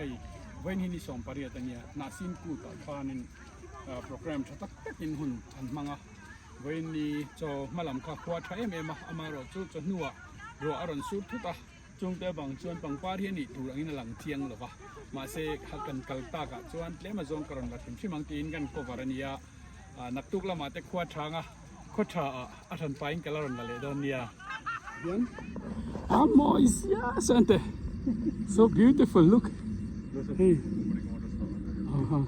Hei vawiin hi ni 18 ania Hnahsin kut ah khanin program tha tak takin hun an hmang a. Vawiin ni chaw hma lam kha khua tha em em a, amaherawh chu chawhnuah ruah a rawn sur thut a. Chungte avang chuan pangpar hi a nih tur angin a lang chiang lo va, mahse kha kan kal takah chuan tlem azawng ka rawn la hrim hrim ang tiin kan cover a nia. Naktuk lamah te khua thanga khaw tha ah a hran pahin ka la rawn la leh dawn nia. Hian a mawi sia sante so beautiful look hei aha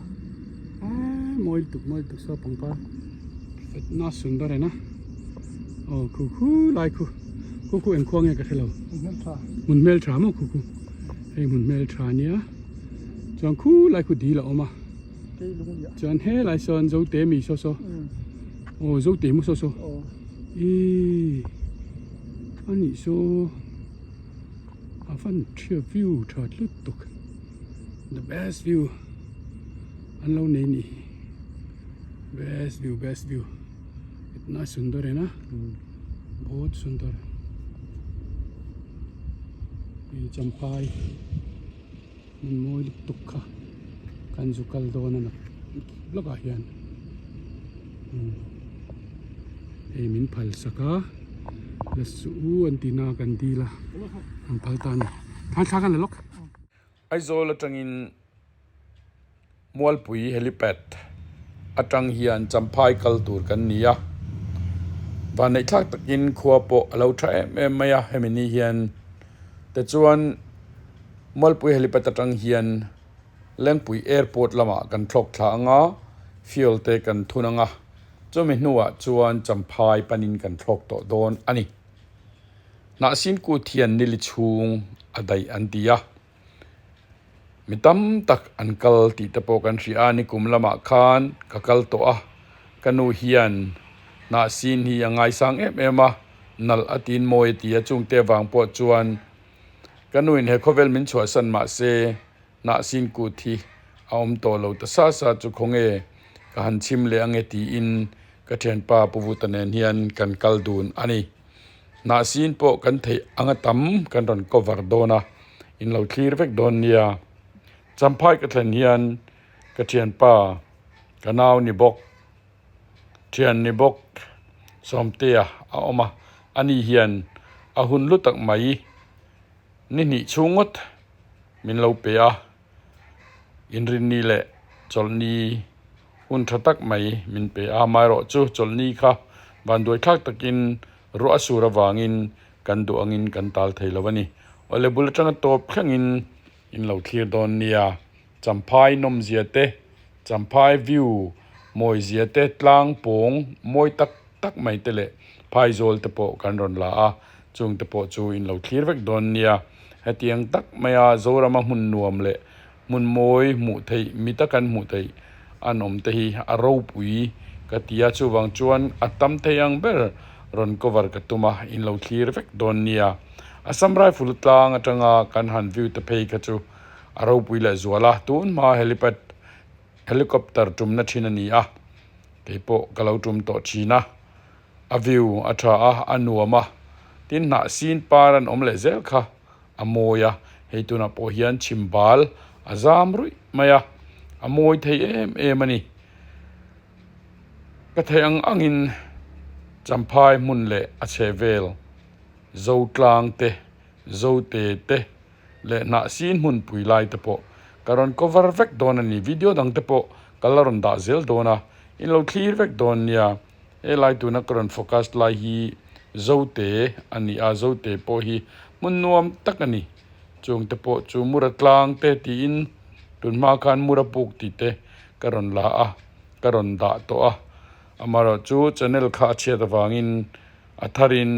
mawi lutuk mawi lutuk saw pangpar na sundar e na aw khu khu lai khu khu khu eng khua nge ka hrelo hmun hmel tha maw khu khu hei hmun hmel tha nia chuan khu lai khu dil a awm a. Chuan helai sawn Zote mi saw saw aw Zote maw saw saw ih a nih saw a van thia view tha tlut tuk the best view an lo nei nih hi best view best view itna sundar e na bahut sundar hei champhai. Hmun mawi lutuk kha kan zu kal dawn a lawkah hian hei min phal sak a la suh u an tih na kan dil a an phal ta a ni thlan thlak a ni lawk. Aizawl atangin Mualpui helipad atang hian Champhai kal tur kan ni a, vanneihthlak takin khua pawh a lo tha em em mai a hemi ni hian tichuan Mualpui helipad atang hian Lengpui airport lamah kan thlawk thla ang a, fuel te kan thun ang a, chumi hnuah chuan Champhai panin kan thlawk tawh dawn a ni. Hnahsin kut hian nili chhung a daih an ti a. Mi tam tak an kal tih te pawh kan hria a, nikum lamah khan ka kal tawh a, ka nu hian hnahsin hi a ngaisang em em a, nalh a tiin mawi a ti a, chungte avang pawh chuan ka nuin he khawvel min chhuahsan mah se hnahsin kut hi a awm tawh lo ta sa sa chu khawnge ka han chhim leh ange tiin ka thianpa Pu Vuta nen hian kan kal dun a ni. Hnahsin pawh kan theih anga tam kan rawn cover dawn a, in lo thlir vek dawn nia. Champhai ka thlen hian ka thianpa ka nau ni bawk, thian ni bawk Sawmtea a awm a, ani hian a hun lu tak mai ni hnih chhung ngawt min lo pe a, inrinni leh chawlhni Hun tha tak mai min pe a, amaherawhchu chawlhni kha vanduaithlak takin ruah a sur avangin kan duh angin kan tal thei lo a ni. Awle bul atanga tawp thlengin in lo thlir dawn nia. Champhai nawmzia te, Champhai view mawizia te, tlang pawng mawi tak tak mai te leh phaizawl te pawh kan rawn la a, chung te pawh chu in lo thlir vek dawn nia. Hetiang tak maia Zorama hmun nuam leh Hmun mawi hmuh theih, mi takan hmuh theih an awm te hi a ropui ka ti a, chuvang chuan a tam thei ang ber rawn cover ka tum a, in lo thlir vek dawn nia. Assam Rifle tlang atanga kan han view te phei kha chu a ropui leh zual a, tun hma helipad helicopter tumna thin a ni a, keipawh ka lo tum tawh thin a, a view a tha a, a nuam a, tin hnah sin par an awm leh zel kha. A mawi a, hei tunah pawh hian chhim bal a zam ruih mai a, a mawi thei em em a ni. Ka theih ang angin Champhai hmun leh a chhehvel Zotlang te, Zote te leh Hnahsin hmunpui lai te pawh ka rawn cover vek dawn a ni. Video dang te pawh ka la rawn dah zel dawn a, in lo thlir vek dawn nia. Helai tuna ka rawn focus lai hi Zote a ni a, Zote pawh hi hmun nuam tak a ni. Chung te pawh chu Mura tlang te tiin tun hma khan Mura puk tih te ka rawn la a, ka rawn dah tawh a. Amaherawh chu channel kha a chhiat avangin a tharin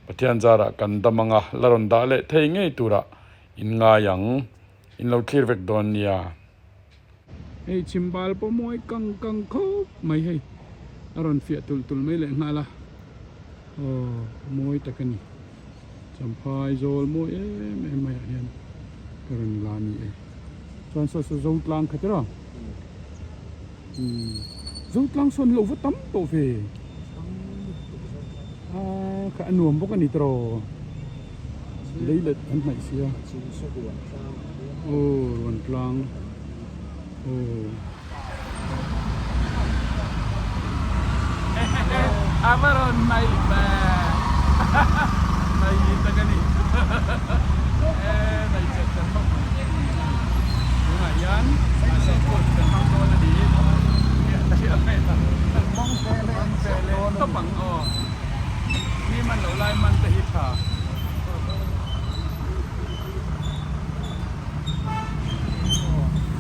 Pathian zarah kan dam ang a, la rawn dah leh thei ngei turah in ngai ang, in lo thlir vek dawn nia. Hei chhimbal pawh mawi kang kang khawp mai hei a rawn fiah tulh tulh mai leh nghal a aw mawi tak a ni champhai zawl mawi em em mai ah hian ka rawn la ni e chuan saw saw zo tlang kha tiraw umm zo tlang sawn lo va tam tawh ve a kha a nuam bawk a ni tiraw lei let an hnaih sia aw ruan tlang. tlang aw. A va rawn mai ve mai tak a ni e mai chet chet khawp mai tunah hian mahse court kan hmang dawn a ni hmang ve leh tawp ang aw ni man lo lai man te hi tha.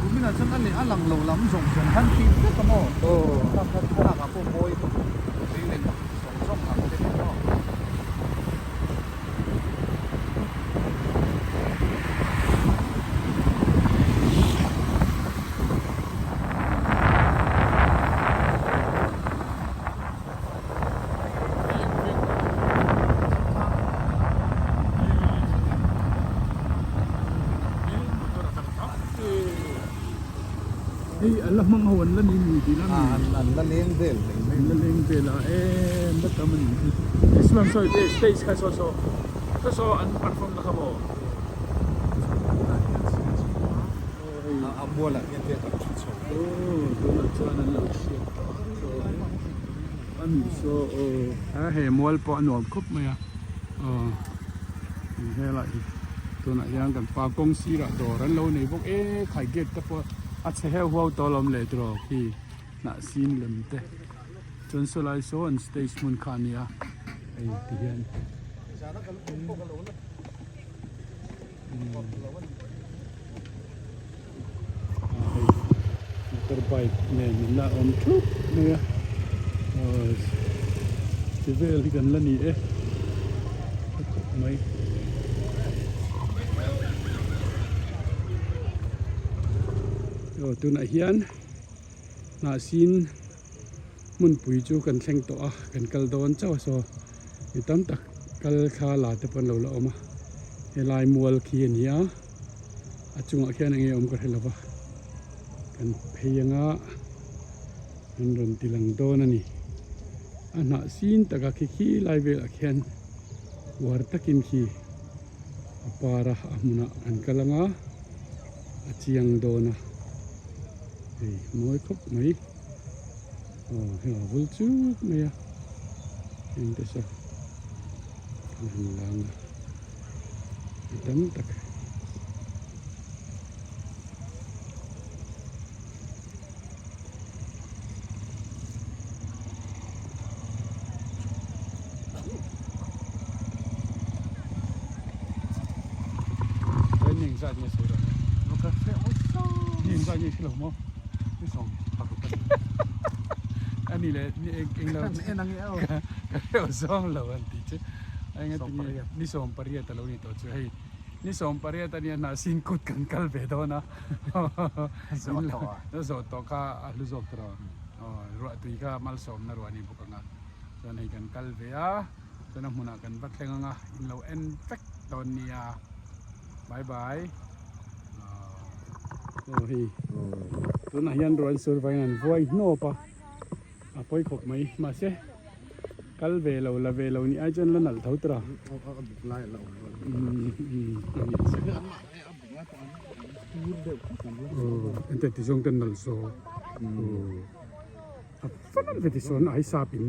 Ruminah chuan a leh a lang lo lam zawng zawng khan fim vek a maw? Thlalak kha thlalak ah pawh mawi tui leh zawng zawng ang te ni maw? Hei an la hmang ho an la ni mi tih la mi an la leng vel mai mai an la leng vel a em la tam a ni hi Islam sawi te stage kha saw saw saw saw an perform na kha maw a mualah hian te kan thu chho aw tunah chuan an lo hriat tawh a ni saw aw a he mual pawh a nuam khawp mai a aw helai hi tunah hian kan pa kawng sirah dawr an lo nei bawk e khai gate te pawh a chhe heuh huau tawh alawm le tiraw khi hnah sin lem te chuan sawlai saw an stage hmun kha a nia hei ti hian. Hei motor bike nen an la awm thup mai a ti vel hi kan la ni e a khawp mai. Aw tunah hian hnahsin hmunpui chu kan thleng tawh a kan kal dawn chauh a saw mi tam tak kal thla la te pawh an lo la awm a helai mual khi a ni a a chungah khian eng nge awm ka hre lo va kan phei anga an rawn ti lang dawn a ni a hnah sin taka khi khi lai velah khian uar takin khi a par a a hmunah an kal anga a chiang dawn a hei mawi khawp mai. Aw hei a vul chuk mai a eng te saw kan han lang a mi tam tak Ani leh eng lo ka hreuh zawng lo an tih chu eng a tinge ni 18 a lo ni tawh chu hei ni 18 ania hnah sin kut kan kal ve dawn a zawh tawh kha a hlu zawk tawh aw ruah tui kha malsawmna ruah a ni bawk ang a chuan hei kan kal ve a chuan a hmunah kan va thleng ang a in lo en vek dawn nia bye bye. Aw hei tunah hian ruan sur vangin an vuai hnawp a a pawi khawp mai mahse kal ve lo la ve lo nih ai chuan la nalh tho tura ente ti zawng ten nalh saw a fanal ve ti sawn ai sap in.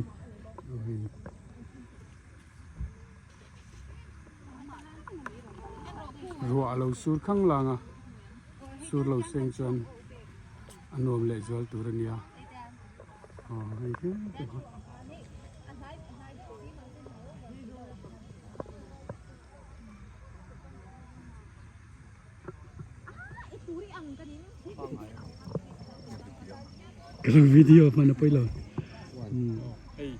Ruah a lo sur khang lang a sur lo seng chuan a nuam leh zual tur a nia aw hei hi te hi. Ka lo video hman a pawi lo. Hei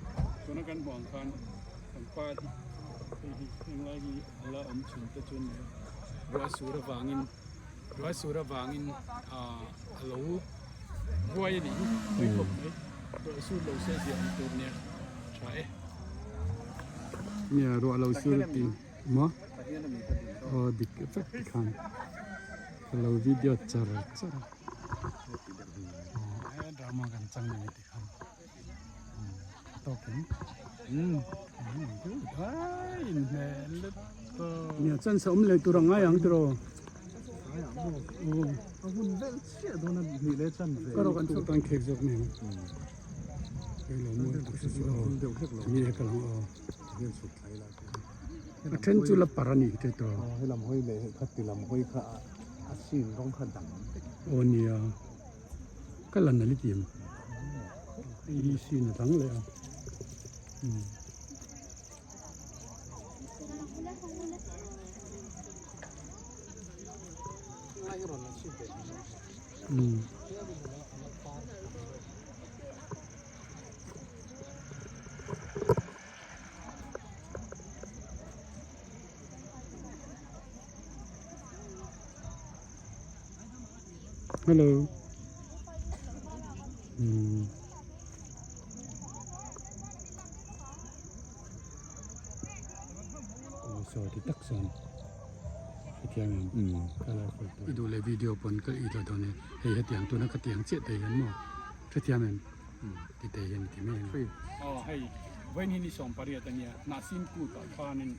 tuna kan hmuh ang khan kan pa hi hei hi henglai hi a la awm chhun te chu nia ruah sur avangin ruah sur avangin ah a lo ruai a nih hi pawi khawp mai ruah sur lo se zia awm tur nia tha e. Nia ruah lo sur tih. Maw? Aw dik vek ti khan ka lo video char char a. Aw drama kan chang ani ti khan tawk in. Um good ai in hmel lut tawh. Nia chance a awm leh tur ang ngai ang tiraw. A hun vel chiah dawn a hnih leh chan ve. Ka rawh kan chhuah tan khek zawk nen. Hei lo mawi tak chu chu aw. Mi he ka lang aw. A then chu la par a nih te tawh. Aw he lam hawi leh kha ti lam hawi kha a sin rawng kha dang vek. Aw nia. Ka la nali ti em. Hei hi sin a dang leh a. Hello. Aw saw ti tak sawn hetiang em colourful i duh leh video pawn ka i tla dawn e hei hetiang tuna ka tiang chiah te hian maw hrethiam em ti te hian ti mai ang aw hei vawiin hi ni 18 ania Hnahsin kut ah khanin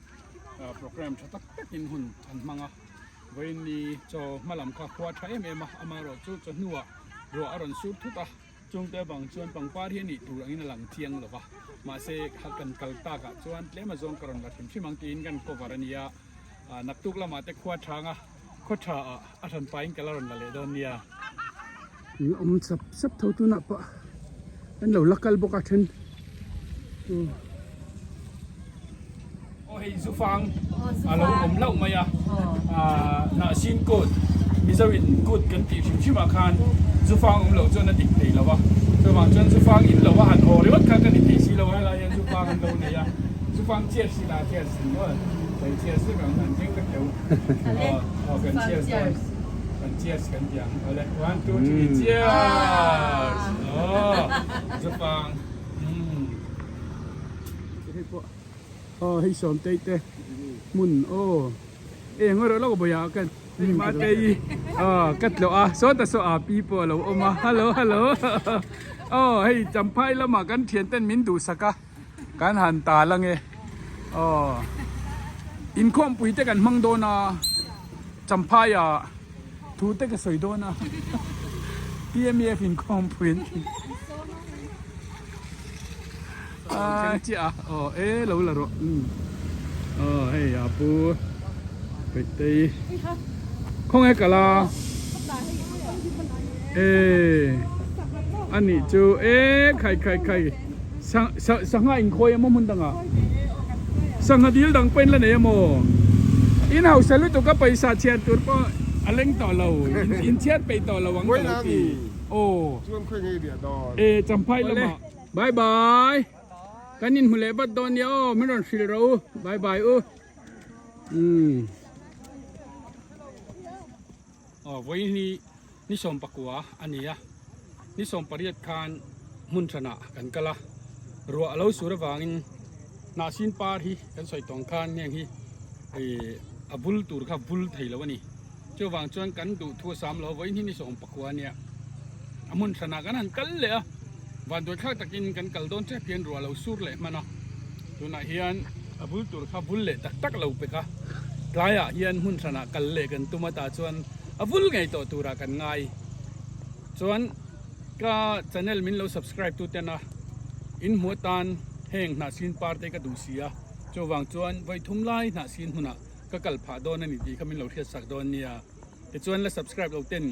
program tha tak takin hun an hmang a. Vawiin ni chaw hma lam kha khua tha em em a, amaherawhchu chawhnuah ruah a rawn sur thut a, chungte avang chuan pangpar hi a nih tur angin a lang chiang lo va, mahse kan kal takah chuan tlem azawng ka rawn la hrim hrim ang tiin kan cover a nia, naktuk lamah te khua thang a, khaw tha ah a hran pahin ka la rawn la leh dawn nia. Awm sap sap tho tunah pawh an lo la kal bawk a then. Aw hei Zufang a lo awm hlauh mai a, Hnahsin kut Mizo in kut kan tih hrim hrim ah khan Zufang awm loh chuan a dik thei lo a, chuvang chuan Zufang in lo a han haw ringawt kha ka ni thei si lo a, helai hian Zufang an lo nei a, Zufang cheers ila cheers ni maw, hei cheers vek ang an keng vek teuh, aw kan cheers dawn, kan cheers kan ti ang, awle one two three cheers, aw Zufang. Hei pawh aw hei sawmtei te hmun aw eng erawh lawk bawiah ka matei aw ka tlawh a sawta saw a pi pawh a lo awm a hello hello aw hei champhai lamah kan thian ten min duhsak a kan han tal ange aw inkhawmpui te kan hmang dawn a champhai ah thu te ka sawi dawn a T_M_E_F inkhawmpui an ti. A chiah a aw e lo la rawh aw hei a pu peih tei khawnge kal a e a nih chu e khai khai khai sangha inkhawi emaw hmun dangah sangha dil dang pawhin la nei emaw in hausa lutuk a pawisa chhiar tur pawh a leng tawh lo in chhiar peih tawh lo ang ka lo ti. Aw. Chuan khawi ngei riah dawn. E Champhai lamah. Bye bye. Kan inhmu leh vat dawn nia aw min rawn hrilh rawh u. Bye bye u. Umm. Aw vawiin hi ni 19 a ni a. Ni 18 khan hmun hranah kan kal a. Ruah a lo sur avangin hnahsin par hi kan sawi tawng khan heng hi a vul tur kha vul thei lo a ni. Chuvang chuan kan duh thu a sam lo, vawiin hi ni 19 a nia. A hmun hranah kan han kal leh a, vanduai thlak takin kan kal dawn tep hian ruah lo sur leh hman a. Tunah hian a bul tur kha vul leh tak tak lo pek a, tlaiah hian hmun hranah kal leh kan tum a tah chuan a vul ngei tawh turah kan ngai. Chuan ka channel min lo subscribe tu tena in hmuh atan heng hnahsin par te ka duh si a, chuvang chuan vawi thum lai hnahsin hmunah ka kal phah dawn a ni tih kha min lo hriat sak dawn nia. Tichuan la subscribe lo ten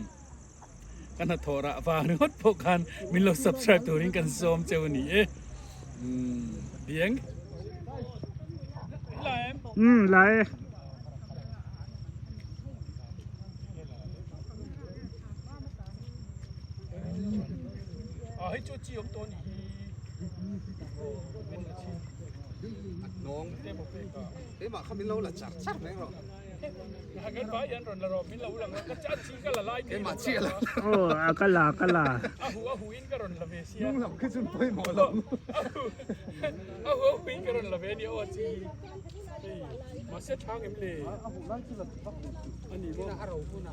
ka hnathawh rah vang ringawt pawh khan min lo subscribe turin kan sawm cheu a ni e. Umm Biang. La em? Umm la e. Ah hei chu chi awm tawh a nih hi. Nawng Te maw pek a. Keimah kha min lo la char char reng rawh. Keimah hian rawn la rawh min lo lang rawh ka chi a chi ka la lai Keimah chi a la Aw a ka la ka la. A hu a hu in ka rawn la ve sia. Hnung lam khi chun pawimawh lo. A hu a hu in ka rawn la ve ania aw a chi. Hei mahse thang em le. A hu lai chu la vak ve suh. A ni maw. A ro hun a.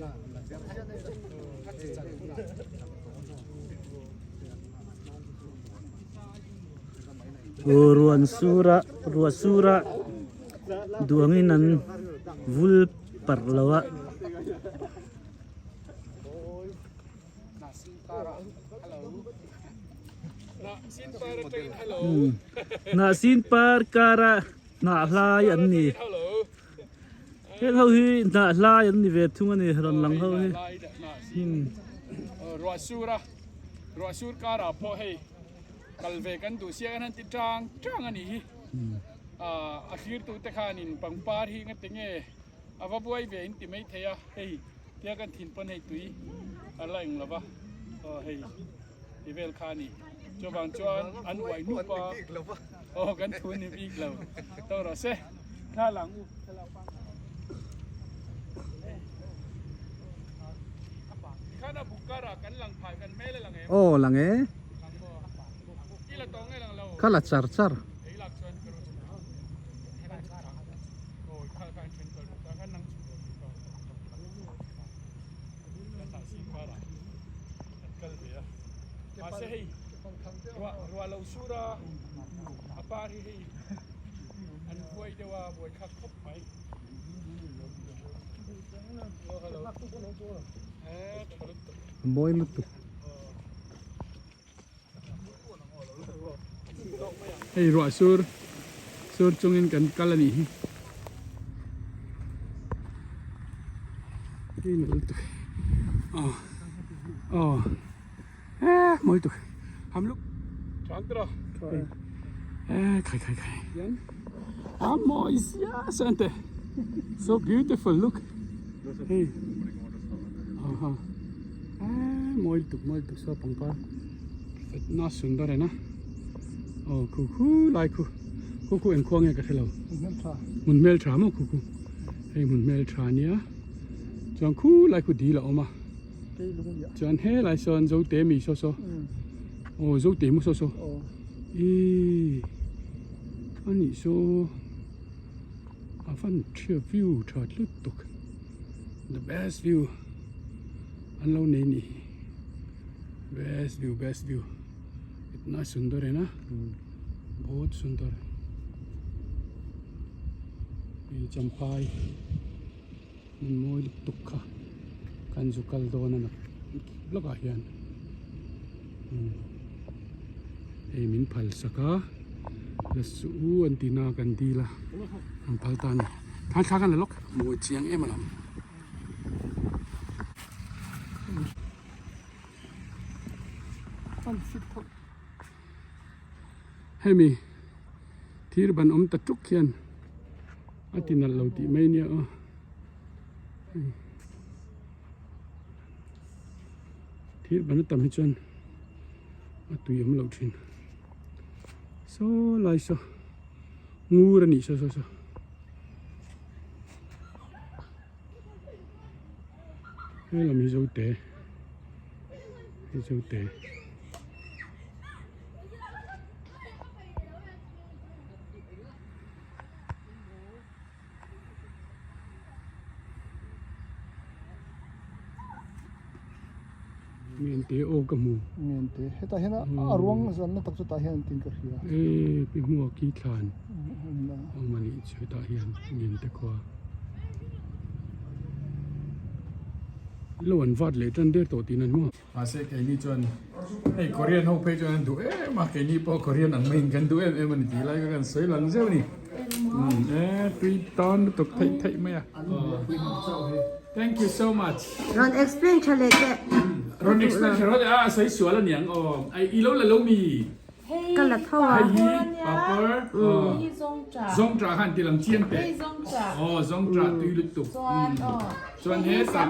La la ber hian a chi char hun a. Ruan sura ruah sura duangin an vul parh lo a. Hnah sin par kara hnah hlai an ni. Heng ho hi hnah hlai an ni ve thung a ni rawn lang ho hi. Ruah sur a, ruah sur karah pawh hei kal ve kan duh sia kan han ti tang tang a nih hi. A thlirtute khanin pangpar hi ngati nge a va buai ve in ti maithei a, hei tia kan thin pawn hei tui a la eng lo va, aw hei ti vel kha a ni. Chuvang chuan an uai hnup a, aw kan thu ni bik lo to rawh se. Thla lang u. Tikhan a buk karah kan lang phai kan hmel a lang em? Aw lang e. Lang maw? I la tawng nge lang lo? Ka la char char. Ei lak chuan ka ru chhuk ang. Aw kha khan then ka ru ta khan nang chhuk lo tih ka kan hnah sin karah an kal ve a. Mahse hei ruah ruah lo sur a a par hi hei an buai deuh a buai thlak khawp mai. Mawi lutuk. Hei ruah sur sur chungin kan kal a nih hi. Hei mawi lutuk. Aw aw eh mawi lutuk. Ham luk. Tang tawh. Eh khai khai khai. A mawi sia sante. So beautiful look. Hei. Aha. Eh mawi lutuk mawi lutuk saw pangpar. Itna sundar e na. Aw khu khu lai khu. Khu khu eng khua nge ka hre lo. Hmun hmel tha maw khu khu. Hei hmun hmel tha nia. Chuan khu lai khu dil a awm a. Chuan he lai sawn Zote mi saw saw. Aw Zote maw saw saw. Ih anih saw a van thia view tha tlut tuk. The best view an lo nei nih hi. Best view best view itna sundar hai na bahut sundar hei champhai. Hmun mawi lutuk kha kan zu kal dawn a lawkah hian hei min phal sak a la suh u an ti na kan dil a an phal ta a ni thla thla kan la lawk mawi chiang em alawm. Hemi thir ban awm ta tuk hian a ti nalh lo tih mai nia aw thir ban a tam hi chuan a tui awm loh thin saw lai saw ngur a nih saw saw saw. He lam hi zote hi zote. Mian te aw ka hmu. Mian te hetah hian a ruang zanna tak chu tah hian an tin ka hria. E pi hmuah khi thlan awm a nih chu hetah hian mian te khua. Lo an vat leh tan der tawh tih nan maw. Mahse keini chuan hei Korean ho phei chuan an duh em a keini pawh Korean ang maiin kan duh em em a ni tih lai kha kan sawi lang zeuh a ni. E tui tan lutuk theih theih mai a. Thank you so much. Rawn explain tha leh teh. Rawn explain tha rawh a sawi sual a niang aw. Ai i lo la lo mi. Ka la tho a. Hei hi papar zawngṭah khan ti lang chiang teh. Aw zawngṭah tui lutuk. Chuan he tah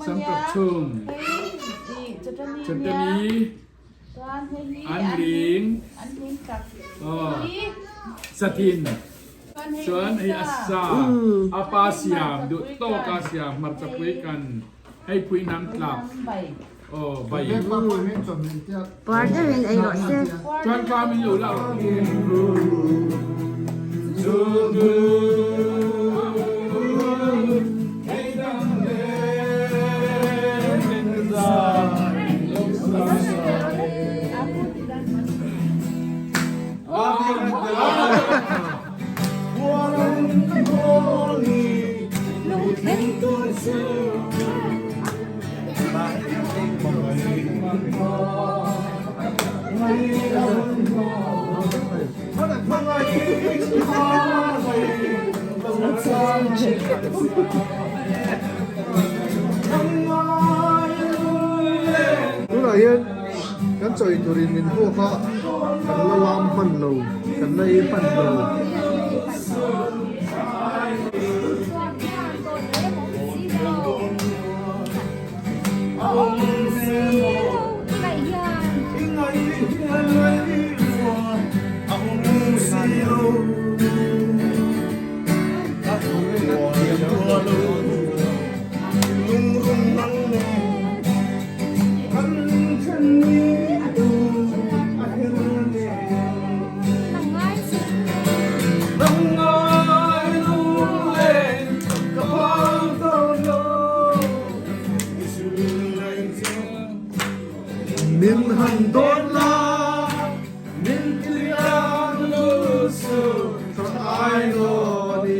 sam ṭawp chhum. Chutani. An ling. Aw sathin. Chuan hei a sa a pa siam duh tawk a siam hmarcha pui kan hei pui hnam tlak aw bai. Puar deuhin ei rawh se. Chuan ka min lo la. Tunah hian kan chawi turin min hmuak a, kan la lam hman lo, kan la ei hman lo. Min han dawn la, min tilian lu su tha ai nawn i.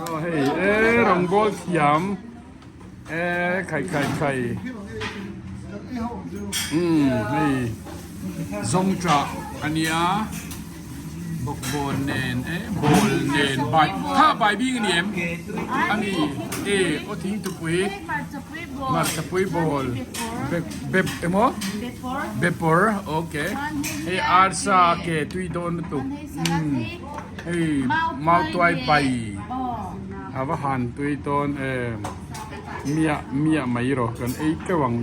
Aw hei e rawngbawl thiam e khai khai khai umm hei zawngṭah a nia. Bawkbawn nen eh bawl nen bai kha bai bing a ni em a ni e aw thingtupui hmarchapui bawl bep emaw bepawr ok hei arsa ke tui dawn lutuk umm hei mautuai bai a va han tui dawn em miah miah mai rawh kan ei teuh ang.